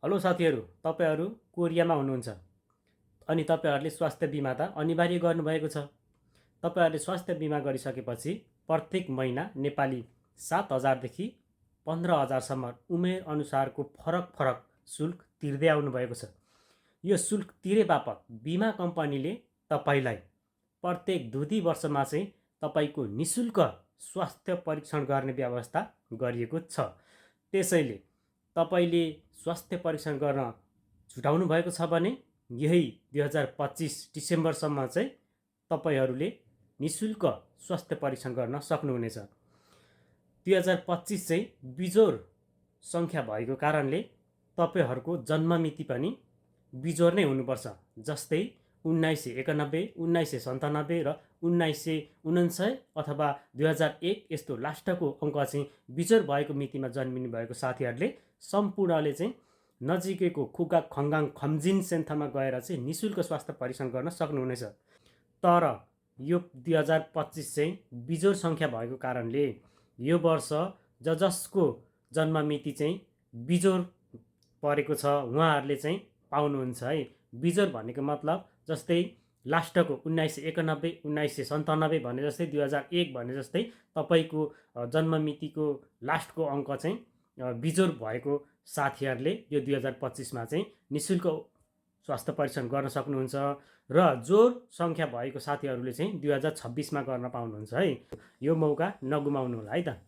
Hello साथीहरू, तपाईँहरू कोरियामा हुनुहुन्छ अनि तपाईँहरूले स्वास्थ्य बिमा त अनिवार्य गर्नुभएको छ। तपाईँहरूले स्वास्थ्य बिमा गरिसकेपछि प्रत्येक महिना नेपाली 7,000 देखि 15,000सम्म उमेर अनुसारको फरक फरक शुल्क तिर्दै आउनुभएको छ। यो शुल्क तिरे बापत बिमा कम्पनीले तपाईँलाई प्रत्येक 2 वर्षमा चाहिँ तपाईँको निशुल्क स्वास्थ्य परीक्षण गर्ने व्यवस्था गरिएको छ। त्यसैले तपाईँले स्वास्थ्य परीक्षण गर्न छुटाउनु भएको छ भने यही 2025 डिसेम्बरसम्म चाहिँ तपाईँहरूले निशुल्क स्वास्थ्य परीक्षण गर्न सक्नुहुनेछ। 2025 चाहिँ बिजोर सङ्ख्या भएको कारणले तपाईँहरूको जन्ममिति पनि बिजोर नै हुनुपर्छ। जस्तै 1991, 1997 र 1999 अथवा 2001 यस्तो लास्टको अङ्क चाहिँ बिजोर भएको मितिमा जन्मिनु भएको साथीहरूले सम्पूर्णले चाहिँ नजिकैको खुगा खङ्गाङ खम्जिन सेन्थामा गएर चाहिँ निशुल्क स्वास्थ्य परीक्षण गर्न सक्नुहुनेछ। तर यो 2025 चाहिँ बिजोर सङ्ख्या भएको कारणले यो वर्ष जसको जन्ममिति चाहिँ बिजोर परेको छ उहाँहरूले चाहिँ पाउनुहुन्छ है। बिजोर भनेको मतलब जस्तै लास्टको 1991, 1997 भने जस्तै 2001 भने जस्तै तपाईँको जन्ममितिको लास्टको अङ्क चाहिँ बिजोर भएको साथीहरूले यो 2025मा चाहिँ निशुल्क स्वास्थ्य परीक्षण गर्न सक्नुहुन्छ र जोर सङ्ख्या भएको साथीहरूले चाहिँ 2026मा गर्न पाउनुहुन्छ है। यो मौका नगुमाउनु होला है त।